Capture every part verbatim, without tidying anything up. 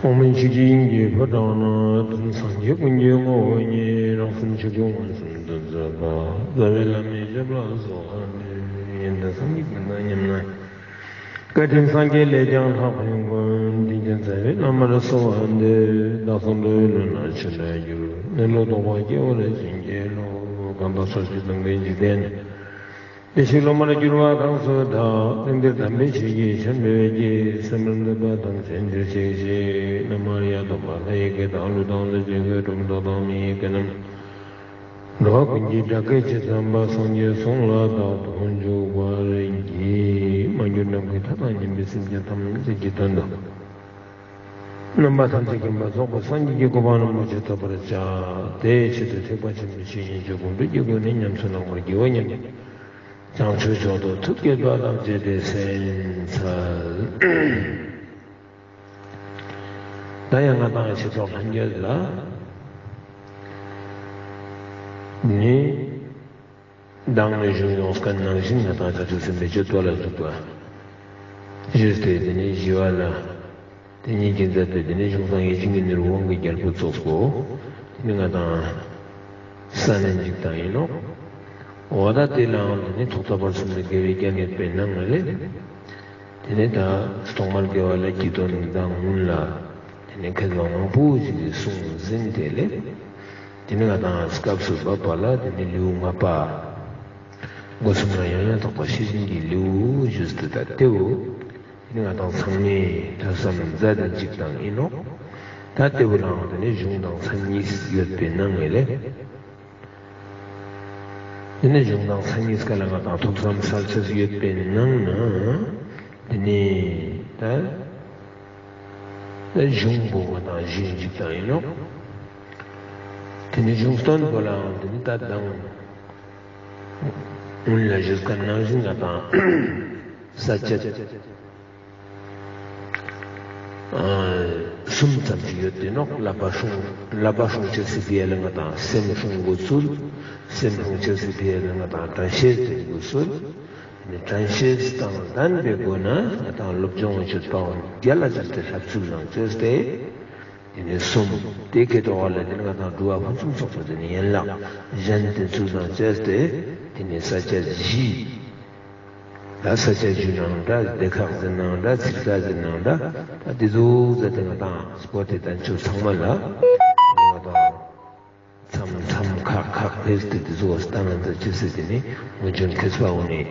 ཨོཾ་ཆོས་ཀྱི་དབྱིངས་ཀྱི་ཕོ་བྲང་ན། སངས་རྒྱས་ཀུན་གྱི་ངོ་བོ་ཉིད། རང་སེམས་ཆོས་སྐུ་མངོན་སུམ་དུ་མཛད་པ། རྩ་བའི་བླ་མའི་ཞབས་ལ་གསོལ་བ་འདེབས། ཡོན་ཏན་སངས་རྒྱས་ཀུན་དང་མཉམ་ན། བཀའ་དྲིན་སངས་རྒྱས་ལས་ཀྱང་ལྷག་པའི་མགོན། དྲིན་ཅན་རྩ་བའི་བླ་མར་གསོལ་བ་འདེབས། བདག་སོགས་འགྲོ་བའི་ལུས་ལ་ཆོས་སྒྲ་བསྒྱུར། གནས་ལུགས་རྟོགས་པ་སྐྱེ་བོར་བྱིན་གྱིས་རློབས། གང་དག་ཕྱོགས་བཅུའི་འདུལ་བའི་འཇིག་རྟེན། བདེ་གཤེགས་སློབ་མར་གྱུར་པ་གང་སུ་དག། དེང་འདིར་དམ་པའི་ཆོས་ཀྱི་ཆར་འབེབས་ཀྱིས། སེམས་པར་འདོད་པ་ཐམས་ཅད་འགྲུབ་གྱུར་ཅིག། ན་མོ་ཡ་དམ་པ་ལྷ་ཡི་སྐད་དང་ཀླུ་དང་ཀླུ་བྱེད་ཀྱི་སྒྲུབ་རྫོགས་དང་མི་ཡི་སྐད་རྣམས། འགྲོ་བ་ཀུན་གྱི་སྒྲ་སྐད་ཇི་ཙམ་པ། སངས་རྒྱས་གསུང་ལ་རྟག་ཏུ་འཇུག་པར་བགྱི། མ་གྱུར་ནམ་མཁའི་མཐའ་དང་མཉམ་པའི་སེམས་ཅན་ཐམས་ཅད་ཀྱི་དོན་དུ། རྣམ་པ་ཐམས་ཅད་མཁྱེན་པ་རྫོགས་པའི་སངས་རྒྱས་ཀྱི་གོ་འཕང་རིན་པོ་ཆེ་ཐོབ་པར་བྱ། དེའི་ཆེད་དུ་ཐེག་པ་ཆེན་པོའི་ཆོས་ཉིད་ཀྱི་སྒོམ་བཟླས་ཀྱི་སྒོ་ནས་ཉམས་སུ་བླང་བར་བགྱིའོ་སྙམ། བྱང་ཆུབ་མཆོག་ཏུ་ཐུགས་བསྐྱེད་པ་དང་བཅས་ཏེ་གསན་འཚལ། ད་ཡང་ང་དང་ཆོས་ཚོགས་ལྷན་རྒྱས་ལ་ནི། མདང་ནས་གཞུང་ཡོངས་ཀ་ནང་བཞིན་ང་དང་བྱང་ཆུབ་སེམས་དཔའི་སྤྱོད་པ་ལ་འཇུག་པ་ཞུས་ཏེ། དེ་ནས་བཞི་པ་ལ་དེ་ཉིད་ཀྱི་མཛད་པའི་དེ་ནས་གཞུང་བཟང་ཡིད་བཞིན་གྱི་ནོར་བུ་དབང་གི་རྒྱལ་པོ་ཙོགས་པོ། དེ་ནས་ང་དང་ས་གནས་འཇིག་དང་ཡིན་ནོ། འོ་ད་དེ་ལའང་དེ་ནས་ཐོག་མཐའ་བར་གསུམ་དུ་དགེ་བའི་རྒྱ་ངེས་པའི་ནང་ལས། དེ་ནས་ད་ཐོག་མར་དགེ་བ་ལ་སྐྱིད་དོན་དང་སྔོན་ལ། དེ་ནས་མཁས་པ་མང་པོ་ཞིག་གིས་གསུངས་ཟིན་དེ་ལས། དེ་ནས་ང་དང་སྐབས་སུ་བབ་པ་ལ་དེ་ནས་ལེའུ་ལྔ་པ། སྒོ་གསུམ་ལ་ཡང་ཡང་དག་པར་ཤེས་བཞིན་གྱི་ལེའུ་ཞུས་ཏེ། ད་དེའུ་དེ་ནས་ང་དང་ཚང་མས་ཐོས་བསམ་མཛད་དེ་འཇིག་དང་ཡིན་ནོ། ད་དེའུ་ལའང་དེ་ནས་གཞུང་དང་མཚན་ཉིད་ཡོད་པའི་ནང་ནས་ལས། དེ་ནས་གཞུང་དང་མཚན་ཉིད་སྐབས་ལ་ང་དང་ཐུགས་བསམ་གསལ་ཆེར་ཡོད་པའི་ནང་ན། དེ་ནས་ད་ད་གཞུང་པོ་ང་དང་གཞུང་འཇིག་དང་ཡིན་ནོ། དེ་ནས་གཞུང་སྟོན་པོ་ལའང་དེ་ནས་ད་དང་སྔོན་ལ་ཞུས་ཀ་ནང་བཞིན་ང་དང་ས་བཅད་གསུམ་ཙམ་ཞིག་ཡོད་དེ་ནོ། བསླབ་པ་སྲུང་བསླབ་པ་སྲུང་བྱེད་ཟེར་དེ་ལ་ང་དང་སེམས་སྲུང་དགོས་ཚུལ། སེམས་སྲུང་བྱེད་ཟེར་དེ་ལ་ང་དང་དྲན་ཤེས་དྲན་དགོས་ཚུལ། དྲན་ཤེས་དང་ལྡན་པའི་སྒོ་ནས་ང་དང་སློབ་སྦྱོང་བྱེད་པའང་རྒྱལ་ལ་ཅིག་སྟེ་ལྷབ་ཚུལ་ནང་བཅས་ཏེ། དེ་ནས་གསུམ། དེ་གའི་ཐོག་ལ་དེ་ནས་ང་དང་སྒྲུབ་པ་ཕུན་སུམ་ཚོགས་པ་དེ་ནས་ཡན་ལག་གཞན་དེ་ཚུལ་དང་བཅས་ཏེ། དེ་ནས་ས་བཅད་བཞི། ད་ས་བཅད་བཞི་ནང་འདྲ། སྡེ་ཁག་ཟེར་ནའང་འདྲ། ཚིག་ཁ་ཟེར་ནའང་འདྲ། ད་དེ་ཚོ་ཟེར་ཏེ་ང་དང་སྤོ་དེ་དང་ཆོས་ཚང་མ་ལ་ང་དང་མཚམས་མཚམས་ཁག་ཁག་ཕེས་ཏེ་དེ་ཚོ་བ་སྟ་ན་ཚ་ཅི་ཟེར་དེ་ནས་སྔོན་བྱོན་མཁས་པ་འོ་ནས་དེ་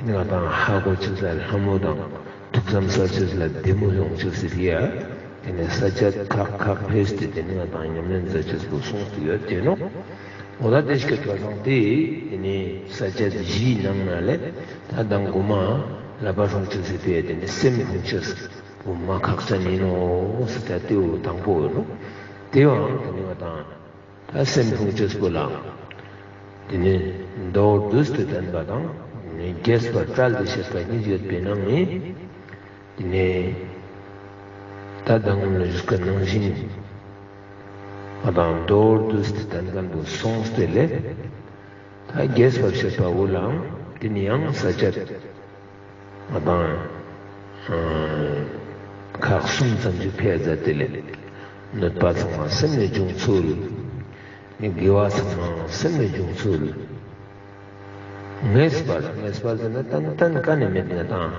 ནས་ང་དང་ཧ་གོ་ཆོས་ལ་ལྷ་མོ་དང་། ཐུགས་བསམ་གསལ་ཆེས་ལ་བདེ་མོ་ཡོང་ཆོས་ཟེར་ཡ། དེ་ནས་ས་བཅད་ཁག་ཁག་ཕེས་ཏེ་དེ་ནས་ང་དང་ཉམས་ལེན་མཛད་ཆོས་པོ་གསུངས་ཏེ་ཡོད་དེ་ནོ། འོ་ད་དེ་ཞིག་གི་ཐོག་སང་དེ་དེ་ནས་ས་བཅད་བཞིའི་ནང་ན་ལས་ད་དང་གོ་མ་བསླབ་པ་སྲུང་ཆོས་ཟེར་དེ་དེ་ནས་སེམས་སྲུང་ཆོས་པོ་མ་ཁག་ཅན་ཡིན་ནོ་ཟེར། ད་དེའུ་དང་པོ་ཡོད་ནོ། དེའང་དེ་ནས་ང་དང་། ད་སེམས་སྲུང་ཆོས་པོ་ལ། དེ་ནས་མདོར་བསྡུས་ཏེ་བསྟན་པ་དང་། རྒྱས་པར་བཀྲལ་ཏེ་བཤད་པ་གཉིས་ཡོད་པའི་ནང་ནས། དེ་ནས་ད་ལྟ་སྔོན་ལ་ཞུས་པ་ནང་བཞིན། ང་དང་མདོར་བསྡུས་ཏེ་བསྟན་མཁན་པོ་སོང་སྟེ་ལས། ད་རྒྱས་པར་བཤད་པ་བོ་ལའང་དེ་ནས་ཡང་ས་བཅད། ང་དང་ཁག་གསུམ་ཙམ་ཞིག་ཕེ་མཛད་དེ་ལས། གནོད་པ་ཚང་མ་སེམས་ནས་བྱུང་ཚུལ། དགེ་བ་ཚང་མ་སེམས་ནས་བྱུང་ཚུལ། ངེས་པར་ངེས་པར་ཟེར་ན་ཏན་ཏན་ག་ནས་མེད་ན་དང་།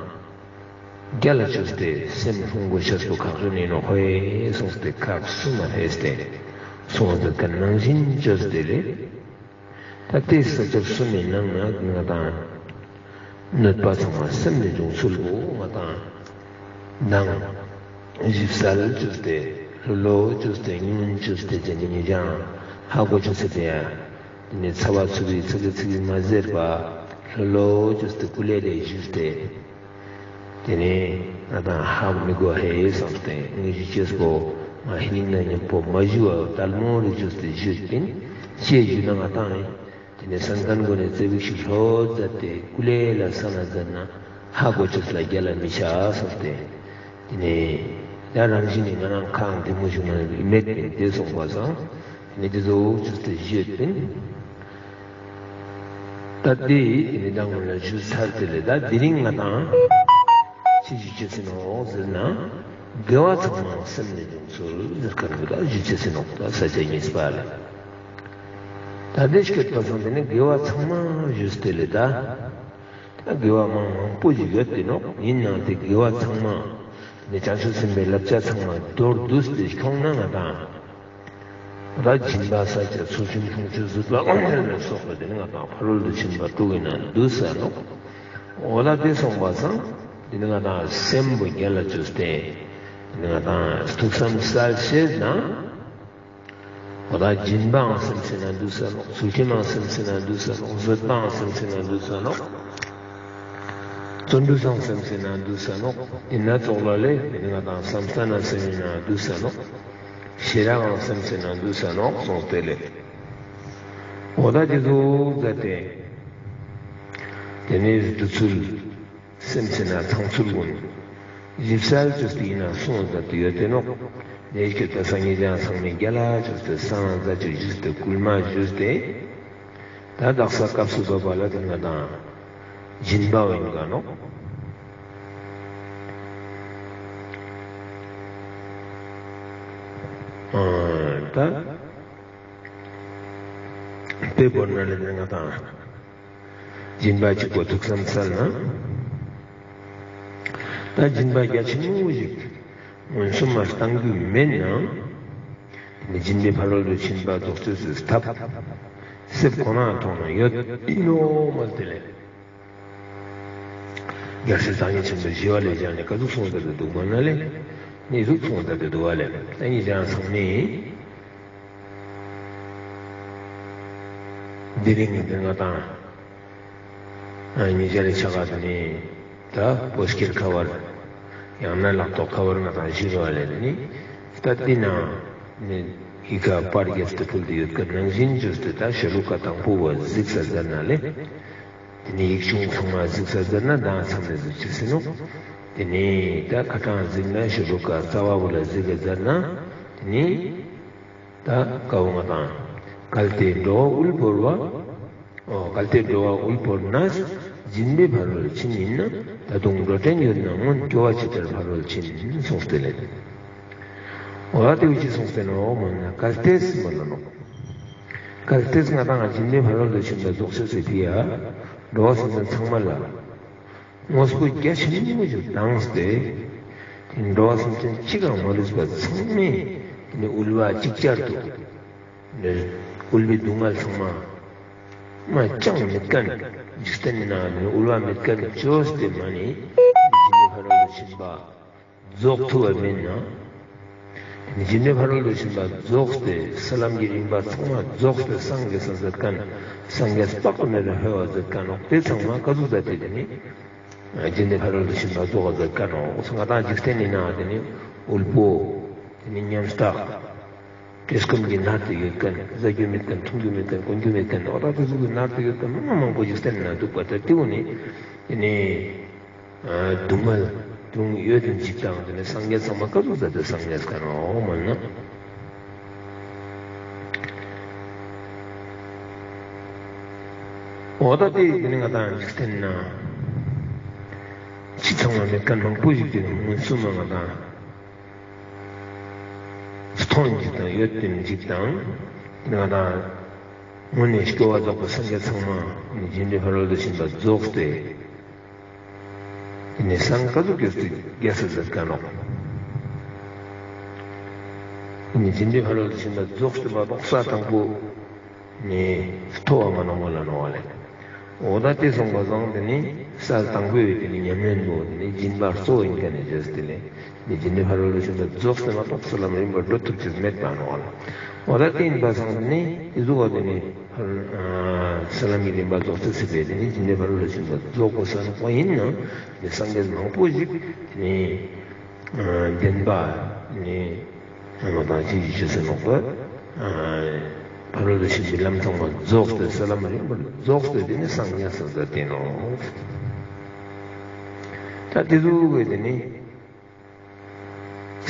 རྒྱལ་ལ་ཆོས་ཏེ་སེམས་སྲུང་དགོས་ཤེས་པོ་ཁག་ཅན་ཡིན་ནོ་ཧོས་གསུངས་ཏེ་ཁག་གསུམ་མ་ཕེས་ཏེ། སོང་ཟེར་ག་ནང་བཞིན་བཅོས་ཏེ་ལས། ད་ལྟའི་ས་བཅད་གསུམ་མའི་ནང་ན་ང་དང་གནོད་པ་ཚང་མ་སེམས་ནས་འབྱུང་ཚུལ་བོ་ང་དང་ནང་ཞིབ་གསལ་བཅོས་ཏེ་ལྷོད་ལྷོད་བཅོས་ཏེ་ཉུང་ཉུང་བཅོས་ཏེ་བྱས་ནས་ཉེ་ཞང་ཧ་གོ་ཆོས་ཟེར་ཏེ་ཡ། དེ་ནས་ཚ་བ་ཚུ་བའི་ཚིག་གི་ཚིག་གི་མ་ཟེར་བ་ལྷོད་ལྷོད་བཅོས་ཏེ་ཀུ་ལེ་ལེ་ཞུས་ཏེ། དེ་ནས་ང་དང་ཧ་མི་གོ་ཧེ་བསམ་སྟེ་ངེས་ཤེས་ཅེས་པོ་ང་ཧི་ནིང་ན་ཉམ་པོ་མ་ཞུ་བ་དལ་མོ་རེ་བཅོས་ཏེ་ཞུས་པིན་ཅེས་ཞུས་ན་ང་དང་ཨེ། དེ་ནས་སན་ཁན་གོ་ནས་ཙེ་བིག་ཤིག་ལྷོད་མཛད་དེ་ཀུ་ལེ་ལ་ས་ན་མཛད་ན་ཧ་གོ་ཆོས་ལ་རྒྱ་ལ་མི་ཆ་བསམ་སྟེ། དེ་ནས་ཡང་རང་བཞིན་ནི་ང་རང་ཁང་དེ་མོ་ཞུ་ན་མེད་པིན་དེ་སོང་པ་སང་། དེ་ནས་དེ་ཚོ་བཅོས་ཏེ་ཞུས་པིན། ད་དེ་ཡི་དེ་ནི་ད་སྔོན་ལ་ཞུས་ཚར་དེ་ལས་ད་དེ་རིང་ང་དང་ཅི་ཞིག་བྱེད་ཟིན་ནོ་ཟེར་ན། དགེ་བ་ཚང་མ་སེམས་ནས་སྦྱོང་ཚུལ་ཟེར་མཁན་པོ་ད་ཞུ་བྱེད་ཟིན་ནོག་ད་ས་བཅད་གཉིས་པ་ལས། ད་འདི་ཞིག་གི་སྟོད་སང་དེ་ནི་དགེ་བ་ཚང་མ་ཞུས་ཏེ་ལས་ད། ད་དགེ་བ་མང་མང་པོ་ཞིག་ཡོད་དེ་ནོག་ཡིན་ནའང་དེ་དགེ་བ་ཚང་མ་ནི་བྱང་ཆུབ་སེམས་དཔའི་བསླབ་བྱ་ཚང་མ་མདོར་བསྡུས་ཏེ་ཁྱོང་ན་ང་དང་། ད་སྦྱིན་པ་ཟ་བྱེད་ཚུལ་ཁྲིམས་སྲུང་ཆོས་སྲིད་པ་དབང་ལྡན་ལ་སོགས་པ་དེ་ནི་ང་དང་ཕ་རོལ་ཏུ་ཕྱིན་པ་དྲུག་ཡིན་ན་འདུས་ས་ནོག་འོ་ད་དེ་སོང་པ་སང་དེ་ནི་ང་དང་སེམས་པོ་རྒྱལ་ལ་བཅོས་ཏེ་དེ་ནི་ང་དང་ཐུགས་བསམ་གསལ་བྱེད་དང་། འོ་ད་སྦྱིན་པའང་སེམས་ཅན་ན་འདུས་ས་ནོག་ཚུལ་ཁྲིམས་ཡང་སེམས་ཅན་ན་འདུས་ས་ནོག་བཟོད་པའང་སེམས་ཅན་ན་འདུས་ས་ནོག་བརྩོན་འགྲུས་སང་སེམས་ཅན་ན་འདུས་ས་ནོག་དེ་ན་ཙོག་ལ་ལས་དེ་ནི་ང་དང་བསམ་གཏན་ན་སེམས་ཅན་ན་འདུས་ས་ནོག་ཤེས་རབ་ཡང་སེམས་ཅན་ན་འདུས་ས་ནོག་གསུངས་ཏེ་ལས། འོ་ད་དེ་ཟུག་མཛད་དེ། དེ་ནས་འདུ་ཚུལ། སེམས་ཅན་ན་ཚང་ཚུལ་ཀུན། ཞིབ་གསལ་བཅོས་ཏེ་ཡིན་ན་གསུངས་མཛད་དེ་ཡོད་དེ་ནོག་ནས་ཀྱི་ད་སང་ཉིན་ཀྱང་ཚང་མས་རྒྱ་ལ་བཅོས་ཏེ་གསང་བ་མཛད་ཅིག་ཞུས་ཏེ་བསྐུལ་མ་ཞུས་ཏེ། ད་དག་ས་སྐབས་སུ་བབ་པ་ལ་དེ་ང་དང་སྦྱིན་པ་བ་ཡིན་ག་ནོག་ཨ་ད་དཔེ་བོར་ན་ལས་དེ་ང་དང་། སྦྱིན་པ་གཅིག་པོ་ཐུགས་བསམ་གསལ་ན། ད་སྦྱིན་པ་རྒྱ་ཆེན་མོ་ཞིག་མངོན་སུམ་མ་བཏང་རྒྱུ་མེད་ན། དེ་ནི་སྦྱིན་པའི་ཕ་རོལ་ཏུ་ཕྱིན་པ་རྫོགས་ཚུལ་ཟེར་ཐབས། སེམས་ཁོ་ན་མཐོང་ན་ཡོད་ཨིན་ནོ་མ་དེ་ལས། རྒྱལ་སྲས་བདག་ཉིད་ཆེན་པོ་ཞི་བ་ལྷས་ཀྱང་ནི་ག་ཟུག་གསུངས་ཏེ་འདུག་མ་ན་ལས། ནི་ཟུག་གསུངས་ཏེ་འདུག་བ་ལས། ད་ཉིད་ཀྱང་ཚང་མས། འདི་རིང་གི་འདི་ང་དང་། ཉེ་ཆར་ཆ་ག་དེ་ནི་ད་བོད་སྐྱེར་ཁ་བར། ཡང་ན་ལག་ཐོག་ཁ་བར་ང་དང་ཞུ་རུ་བ་ལས་དེ་ནི། ད་འདི་ན་ནི་ཡི་ག་པར་རྒྱབ་སྟེ་ཕུལ་དུ་ཡོད་ཀྱི་ནང་བཞིན་བཅོས་ཏེ་ད་ཞབས་བྲོ་ཁ་དང་པོ་བ་གཟིགས་ས་མཛད་ན་ལས། དེ་ནི་ཡིག་ཆུང་ཚང་མ་གཟིགས་ས་མཛད་ན་ད་མཚམས་ནས་གཟིགས་ཅི་ཟེར་ནོ། དེ་ནི་ད་ཁ་གྲངས་གཟིགས་ན་ཞབས་བྲོ་ཁ་རྩ་བ་བོ་ལ་གཟིགས་ས་མཛད་ན་དེ་ནི། ད་ཀ་བོ་ང་དང་། གལ་ཏེ་འགྲོ་བ་དབུལ་བོར་བ། ཨོ་གལ་ཏེ་འགྲོ་བ་དབུལ་བོར་ན། སྦྱིན་པའི་ཕ་རོལ་ཕྱིན་ཡིན་ན། ད་དུང་འགྲོ་དྲན་ཡོད་ན་སྔོན་སྐྱོ་བ་ཇི་ལྟར་ཕ་རོལ་ཕྱིན་གསུངས་ཏེ་ལས། ཨོ་ད་དེ་བོ་ཅི་གསུངས་ཏེ་ནོ་མོ་ན་གལ་ཏེ་སི་མ་ལ་ནོ། གལ་ཏེ་སི་ང་དང་སྦྱིན་པའི་ཕ་རོལ་ཏུ་ཕྱིན་པ་རྫོགས་ཆེ་སི་ཕི་ཡ། འགྲོ་བ་སེམས་ཅན་ཚང་མ་ལ། དངོས་པོ་རྒྱ་ཆེན་མོ་ཞིག་བཏང་སྟེ། དེ་འགྲོ་བ་སེམས་ཅན་གཅིག་ཀྱང་མ་ལུས་པ་ཚང་མས་དེ་ནི་དབུལ་བ་ཅིག་ཅར་དུ། དབུལ་བའི་སྡུག་བསྔལ་ཚང་མ། མ་ཅང་མེད་མཁན། འཇིག་རྟེན་ནང་ནས་དབུལ་བ་མེད་མཁན་བཅོས་ཏེ་མ་ནི། སྦྱིན་པའི་ཕ་རོལ་ཏུ་ཕྱིན་པ། རྫོགས་ཐུབ་པ་མིན་ན། སྦྱིན་པའི་ཕ་རོལ་ཏུ་ཕྱིན་པ་རྫོགས་ཏེ་ས་ལམ་གྱི་རིམ་པ་ཚང་མ་རྫོགས་ཏེ་སངས་རྒྱས་ས་མཛད་མཁན། སངས་རྒྱས་དཔག་ཏུ་མེད་པའི་ཕེབས་པ་མཛད་མཁན་ནོ་དེ་ཚང་མ་ག་ཟུག་མཛད་དེ་དེ་ནི། སྦྱིན་པའི་ཕ་རོལ་ཏུ་ཕྱིན་པ་རྫོགས་པ་མཛད་མཁན་ནོ་ང་དང་འཇིག་རྟེན་ནི་ན་དེ་ནི་དབུལ་པོ། དེ་ནི་ཉམ་ཐག་བཀྲེས་སྐོམ་གྱི་མནར་ཏེ་ཡོད་མཁན། བཟའ་རྒྱུ་མེད་མཁན། འཐུང་རྒྱུ་མེད་མཁན། གོན་རྒྱུ་མེད་མཁན། འོ་ད་དེ་ཚོ་གི་མནར་ཏེ་ཡོད་མཁན་མང་མང་པོ་ཞིག་སྟེང་ན་འདུག་པ་ད་དེ་བོ་ནི། དེ་ནི། སྡུག་བསྔལ་དུ་ཡོད་དེ་འཇིག་དང་དེ་ནི་སངས་རྒྱས་ཚང་མ་ག་ཟུག་ཟ་དེ་སངས་རྒྱས་མཁན་ནོ་མ་ན། འོ་ད་དེ་དེ་ནི་ང་དང་འཇིག་རྟེན་ན། ཅི་ཚང་མ་མེད་མཁན་མང་པོ་ཞིག་དེ་ནི་མངོན་སུམ་མ་ང་དང་། མཐོང་འཇིག་དང་ཡོད་དེ་འཇིག་དང་། ང་དང་། དངོས་ནས་སྐྱོ་བ་རྫོགས་པའི་སངས་རྒྱས་ཚང་མ་ནི་སྦྱིན་པའི་ཕ་རོལ་ཏུ་ཕྱིན་པ་རྫོགས་ཏེ། དེ་ནས་སངས་ག་ཟུག་གི་རྒྱལ་སྲས་མཛད་མཁན་ནོ། དེ་ནས་སྦྱིན་པའི་ཕ་རོལ་ཏུ་ཕྱིན་པ་རྫོགས་ཏེ་མ་གཏོགས་ས་དང་པོ། ནས་མཐོ་བ་མ་ནོ་མ་ལ་ནོ་བ་ལས། འོ་ད་དེ་སོང་པ་སང་དེ་ནི་ས་དང་པོའི་དེ་ནི་ཉམས་ལེན་པོ་དེ་ནི་སྦྱིན་པ་གཙོ་བོ་ཡིན་མཁན་ནི་བྱས་དེ་ལས་ནི་སྦྱིན་པའི་ཕ་རོལ་ཏུ་ཕྱིན་པ་རྫོགས་ཏེ་མ་གཏོགས་ས་ལམ་རིམ་པར་འགྲོ་ཐུབ་ཅེས་མེད་པ་ནོ་བ་ལ། འོ་ད་དེ་ཡིན་པ་སང་དེ་ནི་དེ་ཟུག་བ་དེ་ནི་ས་ལམ་གྱི་རིམ་པ་རྫོགས་ཚེ་ཟེར་བས་དེ་ནི་སྦྱིན་པའི་ཕ་རོལ་ཏུ་ཕྱིན་པ་རྫོགས་པ་སང་བ་ཡིན་ན་དེ་སངས་རྒྱས་མང་པོ་ཞིག་དེ་ནི། བདེན་པ་ནི་ང་དང་ཅི་ཞིག་ཞུ་ཟེར་ནོག་པ། ཕ་རོལ་ཏུ་ཕྱིན་པའི་ལམ་ཚང་མ་རྫོགས་ཏེ་ས་ལམ་རིམ་པར་རྫོགས་ཏེ་དེ་ནི་སངས་རྒྱས་ས་ཟེར་དེ་ནོ། ད་དེ་ཟུག་གི་དེ་ནི་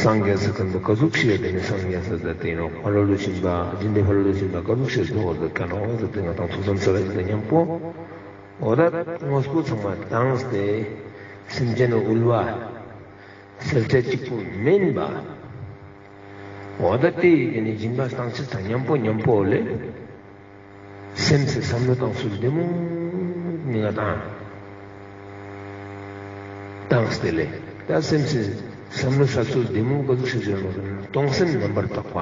སངས་རྒྱས་ས་ཀུན་ཏུ་ག་ཟུག་ཤེས་དེ་ནི་སངས་རྒྱས་ས་ཟེར་དེ་ནོ། ཕ་རོལ་ཏུ་ཕྱིན་པ་སྦྱིན་པའི་ཕ་རོལ་ཏུ་ཕྱིན་པ་ག་ཟུག་ཤེས་རྫོགས་ཟེར་ག་ནོ་ཟེར་དེ་ང་དང་ཐུགས་བསམ་ས་ལ་ཞིག་དང་མཉམ་པོ། འོ་ད་དངོས་པོ་ཚང་མ་བཏང་སྟེ་སེམས་ཅན་དབུལ་བ། ཟེར་ཚད་གཅིག་པུ་མིན་པ། འོ་ད་དེ་ཡི་དེ་ནི་སྦྱིན་པ་བཏང་ཕྱིར་དང་མཉམ་པོ་མཉམ་པོ་ལས། སེམས་སུ་བསམ་བློ་བཏང་ཚུལ་བདེ་མོ་ནི་ང་དང་། བཏང་སྟེ་ལས། ད་སེམས་སུ་བསམ་བློ་བཏང་ཚུལ་བདེ་མོ་ག་ཚོད་ཞིག་བྱུང་ན་གཏོང་སེམས་རྣམ་པར་དག་པ།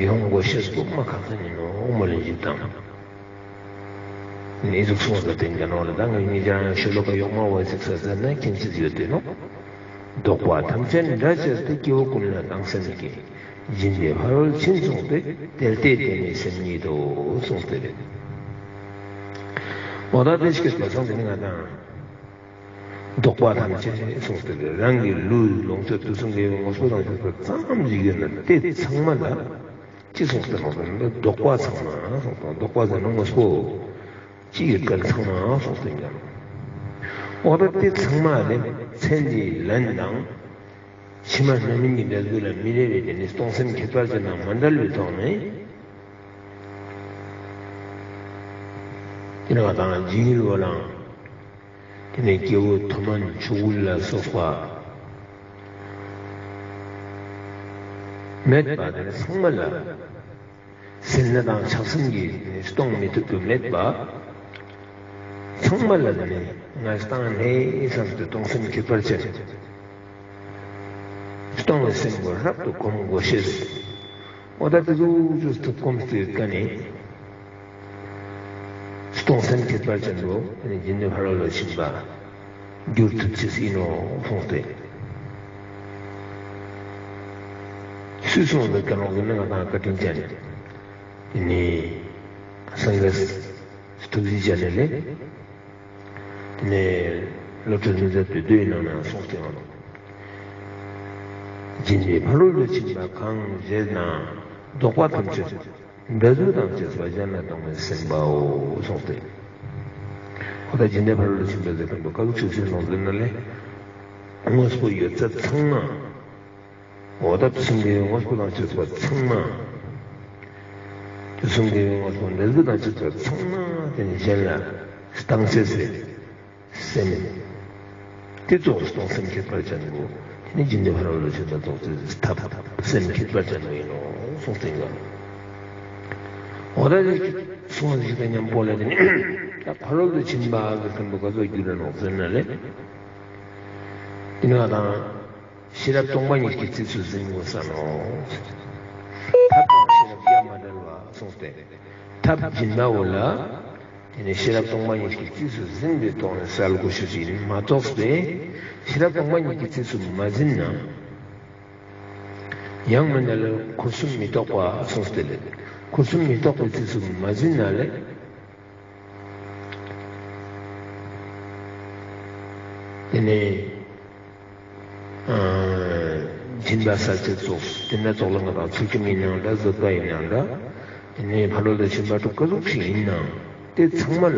ཡོང་དགོས་ཤེས་དགོས་མ་ཁག་ཅན་ཡིན་ནོ་མོ་ལེན་ཞིག་དང་། ནི་ཟུག་སོང་ཟེར་ཏེ་འགན་ནོ་ལ་ད་ངས་ཉིད་ཀྱང་ཤོ་ལོ་ཀ་གཡོག་མ་བ་ཟིག་ས་ཟེར་ན་མཁྱེན་ཆེད་ཡོད་དེ་ནོ། བདོག་པ་ཐམས་ཅད་འདྲ་བྱས་ཏེ་སྐྱེ་བོ་ཀུན་ལ་བཏང་སེམས་ཀྱིས། སྦྱིན་པའི་ཕ་རོལ་ཕྱིན་གསུངས་ཏེ། དེར་བལྟས་དེ་ནི་སེམས་ཉིད་དོ་གསུངས་ཏེ་རེད། འོ་ད་དེ་ཞིག་གི་སྐལ་བཟང་དེ་ནི་ང་དང་། བདོག་པ་ཐམས་ཅད་གསུངས་ཏེ་རེད། རང་གི་ལུས་ལོངས་སྤྱོད་དུས་གསུམ་དགེ་བའི་དངོས་པོ་དང་བཅས་པ་ཙམ་ཞིག་ཡོད་ན་དེ་ཚང་མ་ལ་ཅི་གསུངས་ཏེ་ལོངས་སྤྱོད་བདོག་པ་ཚང་མ་གསུངས་ཏེ། བདོག་པ་ཟེར་ན་དངོས་པོ་ཅི་ཡོད་གལ་ཚང་མ་གསུངས་ཏེ་ཀྱང་། འོ་ད་དེ་ཚང་མ་ལས་ཚེ་འདིའི་ལན་དང་། ཕྱི་མ་རྣམ་སྨིན་གྱི་འབྲས་བུ་ལ་མི་རེ་བའི་དེ་ནི་གཏོང་སེམས་ཁྱད་པར་ཅན་དང་མ་འབྲེལ་བའི་ཐོག་ནས། དེ་ནི་ང་དང་སྦྱིན་ཡུལ་བ་ལང་། དེ་ནས་སྐྱེ་བོ་མཐོ་དམན་ཕྱོགས་ཀུན་ལ་སོགས་པ་མེད་པ་དེ་ཚང་མ་ལ་སེར་སྣ་དང་ཆགས་སེམས་ཀྱིས་གཏོང་མི་ཐུབ་ཏུ་མེད་པ་ཚང་མ་ལ་དེ་ནས་ང་བཏང་ནས་བསམ་སྟེ་གཏོང་སེམས་ཁྱད་པར་ཅན། གཏོང་བའི་སེམས་པོ་རབ་ཏུ་སྒོམ་དགོས་ཤེས། འོ་ད་དེ་ཚོ་ཚུལ་དུ་སྒོམ་སྟེ་ཀ་ནས་གཏོང་སེམས་ཁྱད་པར་ཅན་དུ་སྦྱིན་པའི་ཕ་རོལ་ཏུ་ཕྱིན་པ་འགྱུར་ཐུབ་ཅེས་ཡིན་ནོ་གསུངས་ཏེ། སུས་གསུངས་པའི་ཀ་ནོ་གི་ནི་ང་དང་བཀའ་དྲིན་ཅན་དེ་ནི་སངས་རྒྱས་ཐུགས་རྗེ་ཅན་ནས་ལས། དེ་ནས་སློབ་ཕྲུག་འཛིན་གྲྭ་དུས་དུས་ནང་ན་གསུངས་ཏེ་ཡོང་། སྦྱིན་པའི་ཕ་རོལ་ཏུ་ཕྱིན་པ་གང་བཞེས་ན། བདོག་པ་ཐམས་ཅད་འབྲས་བུ་དང་བཅས་པ་གཞན་ལ་གཏོང་བའི་སེམས་པའོ་གསུངས་ཏེ། འོ་ད་སྦྱིན་པའི་ཕ་རོལ་ཏུ་ཕྱིན་པ་ཟེར་མཁན་པོ་ག་ཟུག་ཅིག་ཟེར་ནོ་ཟེར་ན་ལས། དངོས་པོ་ཡོད་ཚད་ཚང་མ། འོ་ད་དུས་གསུམ་གྱི་དངོས་པོ་དང་བཅས་པ་ཚང་མ། དུས་གསུམ་གྱི་དངོས་པོ་འབྲས་བུ་དང་བཅས་པ་ཚང་མ་དེ་ནི་གཞན་ལ་བཏང་ཚེ་ཟེར། སེམས། དེ་ཙོགས་གཏོང་སེམས་ཁྱད་པར་ཅན་པོ། དེ་ནི་སྦྱིན་པའི་ཕ་རོལ་ཏུ་ཕྱིན་པ་ཙོགས་ཀྱི་ཐབས་སེམས་ཁྱད་པར་ཅན་པོ་ཡིན་ནོ་གསུངས་ཏེ་ཡོད། འོ་ད་དེ་གསུངས་ཞིག་དང་མཉམ་པོ་ལས་དེ་ནི་ད་ཕ་རོལ་ཏུ་ཕྱིན་པ་གི་སེམས་པོ་ག་ཚོད་རྒྱུ་རེད་ནོ་ཟེར་ན་ལས། དེ་ནི་ང་དང་ཤེས་རབ་སྟོང་པ་ཉིད་ཀྱི་རྩིས་སུ་ཟིན་དགོས་ས་ནོ། ཐབས་དང་ཤེས་རབ་ཡ་མ་བྲལ་བ་གསུངས་ཏེ། ཐབས་སྦྱིན་པ་བོ་ལ། དེ་ནས་ཤེས་རབ་སྟོང་པ་ཉིད་ཀྱི་རྩིས་སུ་ཟིན་པའི་ཐོག་ནས་གསལ་དགོས་ཤེས་ཡིན་མ་གཏོགས་པའི། ཤེས་རབ་སྟོང་པ་ཉིད་ཀྱི་རྩིས་སུ་མ་ཟིན་ན། ཡང་མིན་ན་ལས་འཁོར་གསུམ་མི་རྟོག་པ་གསུངས་ཏེ་ལས། འཁོར་གསུམ་མི་རྟོག་པའི་རྩིས་སུ་མ་ཟིན་ན་ལས། དེ་ནས། སྦྱིན་པ་གསལ་བྱེད་ཙོགས་དེ་འདྲ་ཙོགས་ལ་ང་དང་ཚུལ་ཁྲིམས་ཡིན་ནའང་འདྲ། བཟོད་པ་ཡིན་ནའང་འདྲ། དེ་ནས་ཕ་རོལ་ཏུ་ཕྱིན་པ་དྲུག་ག་ཟུག་ཞིག་ཡིན་ནའང་དེ་ཚང་མ་ལ།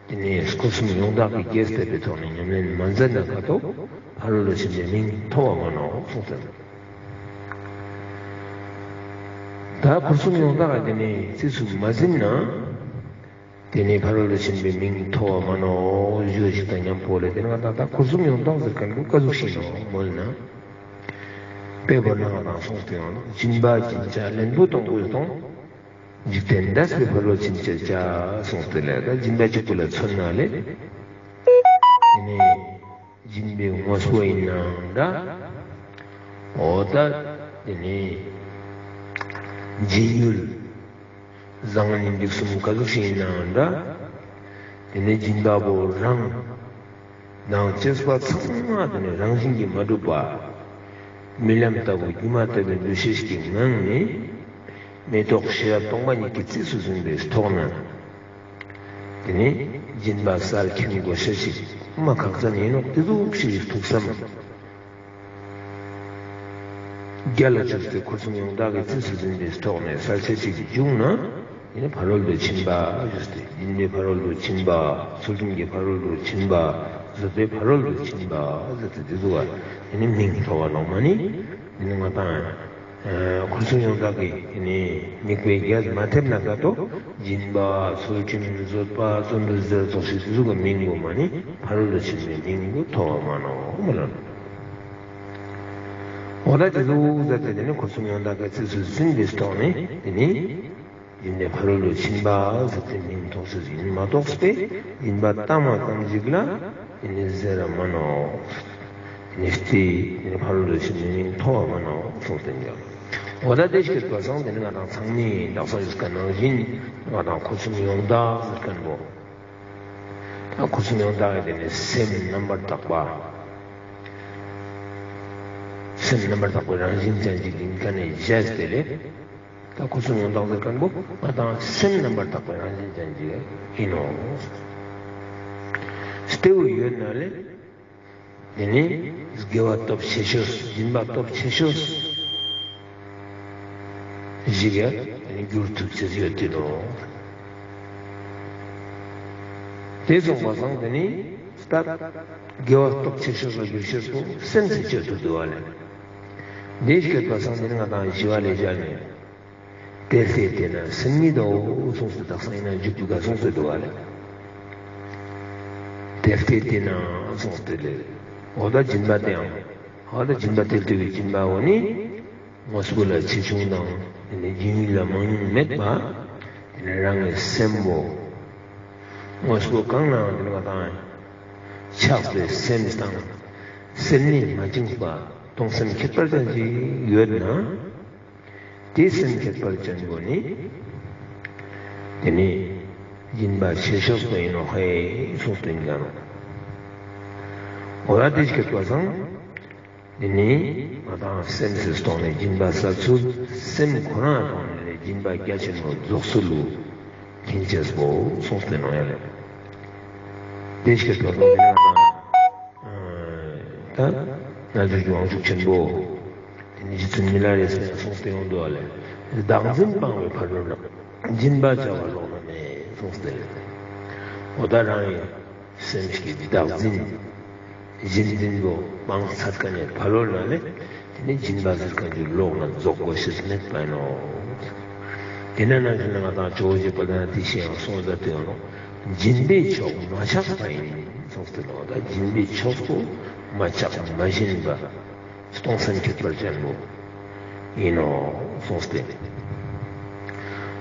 དེ་ནས་འཁོར་གསུམ་ཡོངས་དག་གི་རྒྱས་བཏབ་པའི་ཐོག་ནས་ཉམས་ལེན་མ་མཛད་ན་ཁ་ཐོག་ཕ་རོལ་ཏུ་ཕྱིན་པའི་མིང་ཐོབ་པ་མ་ནོག་གསུངས་ཏེ། ད་འཁོར་གསུམ་ཡོངས་དག་ག་དེ་ནས་རྩིས་སུ་མ་ཟིན་ན། དེ་ནས་ཕ་རོལ་ཏུ་ཕྱིན་པའི་མིང་ཐོབ་པ་མ་ནོག་ཞུ་ཞིག་དང་མཉམ་པོ་ལས། དེ་ནི་ང་དང་ད་འཁོར་གསུམ་ཡོངས་དག་ཟེར་མཁན་པོ་ག་ཟུག་ཞིག་ནོ་མོལ་ན། དཔེ་བོར་ན་ང་དང་གསུངས་ཏེ་ཡོང་ན། སྦྱིན་པ་སྦྱིན་བྱ་ལེན་པོ་གཏོང་པོ་གཏོང་། འཇིག་རྟེན་འདས་པའི་ཕ་རོལ་ཕྱིན་ཕྱིར་བྱ་གསུངས་ཏེ་ལས། ད་སྦྱིན་པ་གཅིག་པུ་ལ་མཚོན་ན་ལས། དེ་ནས། སྦྱིན་པའི་དངོས་པོ་ཡིན་ནའང་འདྲ། འོ་ད་དེ་ནི་སྦྱིན་ཡུལ་བཟང་ངན་སྡིག་གསུམ་ག་ཟུག་ཞིག་ཡིན་ནའང་འདྲ། དེ་ནི་སྦྱིན་པ་པོ་རང་དང་བཅས་པ་ཚང་མ་དེ་ནི་རང་བཞིན་གྱིས་མ་གྲུབ་པ། རྨི་ལམ་ལྟ་བུ་སྒྱུ་མ་ལྟ་བུའི་འདུ་ཤེས་ཀྱི་ངང་ནས་མི་རྟོག་ཤེས་རབ་སྟོང་པ་ཉིད་ཀྱི་རྩིས་སུ་ཟིན་པའི་ཐོག་ན། དེ་ནས་སྦྱིན་པ་གསལ་མཁྱེན་དགོས་ཤེས་ཤིག་མ་ཁག་ཅན་ཡིན་ནོ། དེ་ཟུག་ཞིག་ཐུགས་བསམ་རྒྱ་ལ་བཅོལ་ཏེ་འཁོར་གསུམ་ཡོངས་དག་གི་རྩིས་སུ་འཛིན་པའི་ཐོག་ནས་གསལ་ཆ་ཅིག་བྱུང་ན། དེ་ནི་ཕ་རོལ་ཏུ་ཕྱིན་པ་ཞུས་ཏེ། སྦྱིན་པའི་ཕ་རོལ་ཏུ་ཕྱིན་པ། ཚུལ་ཁྲིམས་ཀྱི་ཕ་རོལ་ཏུ་ཕྱིན་པ། བཟོད་པའི་ཕ་རོལ་ཏུ་ཕྱིན་པ་ཟེར་ཏེ་དེ་ཟུག་བ་དེ་ནི་མིང་ཐོབ་པ་ནོག་མ་ནི། དེ་ནི་ང་དང་ འཁོར་གསུམ་ཡོངས་དག་གི་དེ་ནས་དམིགས་པའི་རྒྱས་མ་ཐེབས་ན་ཀ་ཏོ། སྦྱིན་པ། ཚུལ་ཁྲིམས། བཟོད་པ། བརྩོན་འགྲུས་ཟེར་ཙོགས་ཤིག་དེ་ཚོ་གི་མིང་གོ་མ་ནི་ཕ་རོལ་ཏུ་ཕྱིན་པའི་མིང་གོ་ཐོབ་པ་མ་ནོག་མོ་ལ། འོ་ད་དེ་ཚོ་ཟེར་ཏེ་དེ་ནི་འཁོར་གསུམ་ཡོངས་དག་གི་རྩིས་སུ་ཟིན་པའི་ཐོག་ནས་དེ་ནི། ཡིན་ནས་ཕ་རོལ་ཏུ་ཕྱིན་པ་ཟེར་ཏེ་མིང་ཐོགས་སྲིད་ཡིན་མ་གཏོགས་པས་ཡིན་པ་ལྟ་མ་ཙམ་ཞིག་ལ་ཡིན་ནས་ཟེར་ར་མ་ནོག་ཡིན་ནས་སྟེ་ཡིན་ནས་ཕ་རོལ་ཏུ་ཕྱིན་པའི་མིང་ཐོགས་པ་མ་ནོག་གསུངས་ཏེ་འདུག་འོ་ད་དེ་ཞིག་གི་བསམ་དེ་ནི་ང་དང་ཚང་མས་དག་ས་ཡོད་མཁན་ནང་བཞིན་ང་དང་འཁོར་གསུམ་ཡོངས་དག་ཟེར་མཁན་པོ། ད་འཁོར་གསུམ་ཡོངས་དག་གི་དེ་ནི་སེམས་རྣམ་པར་དག་པ། སེམས་རྣམ་པར་དག་པའི་རང་བཞིན་ཅན་གྱི་ལིང་ཁ་ནས་བཞེས་ཏེ་ལས། ད་འཁོར་གསུམ་ཡོངས་དག་ཟེར་མཁན་པོ་ང་དང་སེམས་རྣམ་པར་དག་པའི་རང་བཞིན་ཅན་གྱི་ཡིན་ནོ། སྟེའུ་ཡོད་ན་ལས། དེ་ནི་དགེ་བ་སྟོབས་ཆེ་ཤོས། སྦྱིན་པ་སྟོབས་ཆེ་ཤོས་ཞིག་ཡ་དེ་ནི་འགྱུར་ཐུབ་ཅེས་ཡོད་དེ་ནོ། དེ་སོང་བ་སང་དེ་ནི་ད་དགེ་བ་སྟོབས་ཆེ་ཤོས་ལ་འགྱུར་ཤེས་སོང་སེམས་སུ་ཆེད་དུ་འདུལ་བ་ལས། འདི་སྐད་པ་སང་དེ་ནི་ང་དང་ཞི་བ་ལས་བཞག་ནས། དེར་སྟེ་དེ་ན་སེམས་ཉིད་དོ་གསུངས་སུ་དག་སང་ཡིན་ན་འཇུག་པའི་ག་གསུངས་སུ་འདུག་བ་ལས། དེར་སྟེ་དེ་ན་གསུངས་ཏེ་ལས། འོ་ད་སྦྱིན་པ་དེའང་། འོ་ད་སྦྱིན་པ་དེར་སྟེ་བའི་སྦྱིན་པ་འོ་ནི། དངོས་པོ་ལ་ཆེ་ཆུང་དང་དེ་ནས་སྦྱིན་ཡུལ་ལ་མང་ཉུང་མེད་པ། དེ་ནས་རང་གི་སེམས་པོ། དངོས་པོ་གང་ལའང་དེ་ནས་ང་དང་། ཆགས་པའི་སེམས་དང་། སེམས་ནི་མ་བཅིངས་པ་གཏོང་སེམས་ཁྱད་པར་ཅན་ཅིག་ཡོད་ན། དེ་སེམས་ཁྱད་པར་ཅན་པོ་ནི། དེ་ནི་སྦྱིན་པ་ཆེ་ཤོས་པོ་ཡིན་ནོ་ཧེ་གསུངས་ཏེ་འདུག་ནོ། འོ་ད་དེ་ཞིག་གི་བསམ། དེ་ནི་ང་དང་སེམས་སུ་གཏོང་ནས་སྦྱིན་པ་ས་ཚུལ་སེམས་ཁོ་རང་གཏོང་ནས་སྦྱིན་པ་རྒྱ་ཆེན་མོ་རྫོགས་ཚུལ་ལུ་མཁྱེན་ཅེས་པོ་གསུངས་ཏེ་ནོ་ཡ་ལེ། དེ་ཞིག་གི་བསམ་དེ་ནི་ང་དང་། ད་རྣལ་འབྱོར་གྱི་དབང་ཕྱུག་ཆེན་པོ། དེ་ནི་རྗེ་བཙུན་མི་ལ་རས་པས་གསུངས་ཏེ་ཡོང་འདུག་བ་ལས། བདག་འཛིན་སྤངས་པའི་ཕ་རོལ་ན། སྦྱིན་པ་བྱ་བ་ལོགས་ན་མེད་གསུངས་ཏེ། འོ་ད་རང་ཡི་སེམས་ཀྱི་བདག་འཛིན། གཞན་འཛིན་པོ་སྤངས་ཚར་མཁན་ནས་ཕ་རོལ་ན་ལས། དེ་ནི་སྦྱིན་པ་ཟེར་མཁན་གྱི་ལོགས་ན་རྫོགས་དགོས་ཤེས་མེད་པ་ཡིན་ནོ། དེ་ན་ནང་བཞིན་ང་དང་ཇོ་བོ་རྗེ་དཔལ་ལྡན་དེ་བཞིན་ཡང་གསུངས་མཛད་དེ་ཡོད་ནོ། སྦྱིན་པའི་མཆོག་མ་ཆགས་པ་ཡིན་གསུངས་ཏེ་ནོ། ད་སྦྱིན་པའི་མཆོག་པོ་མ་ཆགས་མ་ཞན་པ་གཏོང་སེམས་ཁྱད་པར་ཅན་པོ་ཡིན་ནོ་གསུངས་ཏེ།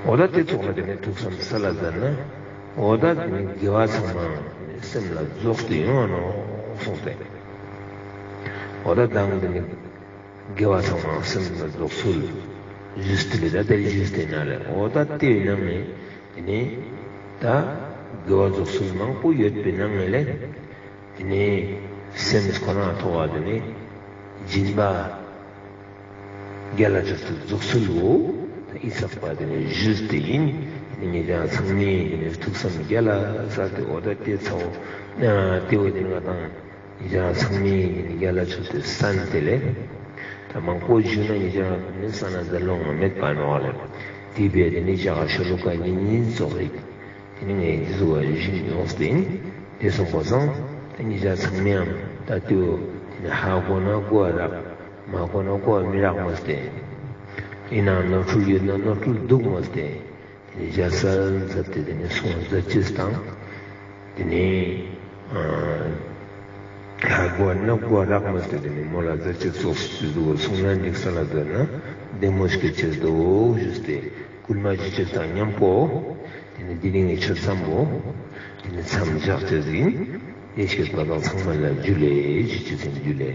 འོ་ད་དེ་ཚོགས་ལ་དེ་ནས་ཐུགས་བསམ་ས་ལ་ཟེར་ན། འོ་ད་དེ་ནས་དགེ་བ་ཚང་མ་སེམས་ལ་རྫོགས་ཏེ་ཡོང་ནོ་གསུངས་ཏེ། འོ་ད་དང་དེ་ནས་དགེ་བ་ཚང་མ་སེམས་ལ་རྫོགས་ཚུལ་ཞུས་ཏེ་ལས་ད་དེ་ཞུས་ཏེ་ན་ལས། འོ་ད་དེའི་ནང་ནས་དེ་ནས་ད་དགེ་བ་རྫོགས་ཚུལ་མང་པོ་ཡོད་པའི་ནང་ནས་ལས། དེ་ནས་སེམས་ཁོ་ན་ཐོག་བ་དེ་ནས་སྦྱིན་པ་རྒྱ་ལ་ཆོས་སུ་རྫོགས་ཚུལ་ལོ། ད་ཨི་ཚགས་པ་དེ་ནས་ཞུས་ཏེ་ཡིན། དེ་ནས་ཉེ་ཅག་ཚང་མས་དེ་ནས་ཐུགས་བསམ་རྒྱ་ལ་ཟ་སྟེ་འོ་ད་དེ་ཚ་བོ་དེ་བོ་དེ་ནས་ང་དང་ཉེ་ཅག་ཚང་མས་དེ་ནས་རྒྱ་ལ་ཆོས་སུ་གསན་ཏེ་ལས། ད་མང་པོ་ཞུས་ན་ཉེ་ཅག་ནི་ས་ན་ཟེར་ལོང་མེད་པ་ནོ་ལས། དེ་བས་དེ་ནས་ཞག་ཤོ་ལོ་ཀ་ཉིན་ཉིན་རྫོགས་རིགས། དེ་ནི་ངས་འདི་ཚོ་བ་རིག་བཞིན་ཡོངས་ཏེ། དེ་སོང་པ་སང་། ད་ཉེ་ཆར་ཚང་མའམ་ད་ལྟོས། དེ་ནི་ཧ་གོ་ན་གོ་བ་རག་མ་གོ་ན་གོ་བ་མི་རག་མོ་སྟེ། ཡིན་ནའང་ནོར་འཁྲུལ་ཡོད་ན་ནོར་འཁྲུལ་འདུག་མོ་སྟེ། དེ་ནི་ཞག་གསར་མཛད་དེ་དེ་ནི་སོང་མཛད་ཅེས་དང་། དེ་ནི་ཧ་གོ་ན་གོ་བ་རག་མོ་སྟེ། དེ་ནི་མོ་ལ་མཛད་ཅེས་སོགས་སུ་འདུག་སོང་ན་འགྲིག་ས་ལ་མཛད་ན་བདེ་མོ་སྐྱེ་ཅེས་འདུག་ཞུས་ཏེ། སྐུལ་མ་ཞུ་ཅེས་དང་མཉམ་པོ། དེ་ནི་འདི་རིང་གི་ཆོས་མཚམས་པོ། དེ་ནི་མཚམས་བཞག་ཅེས་ཡིན། ཡེ་ཤེས་པ་དང་ཚང་མ་ལ་འཇུ་ལེ་ཞུ་ཅེས་ཡིན། འཇུ་ལེ།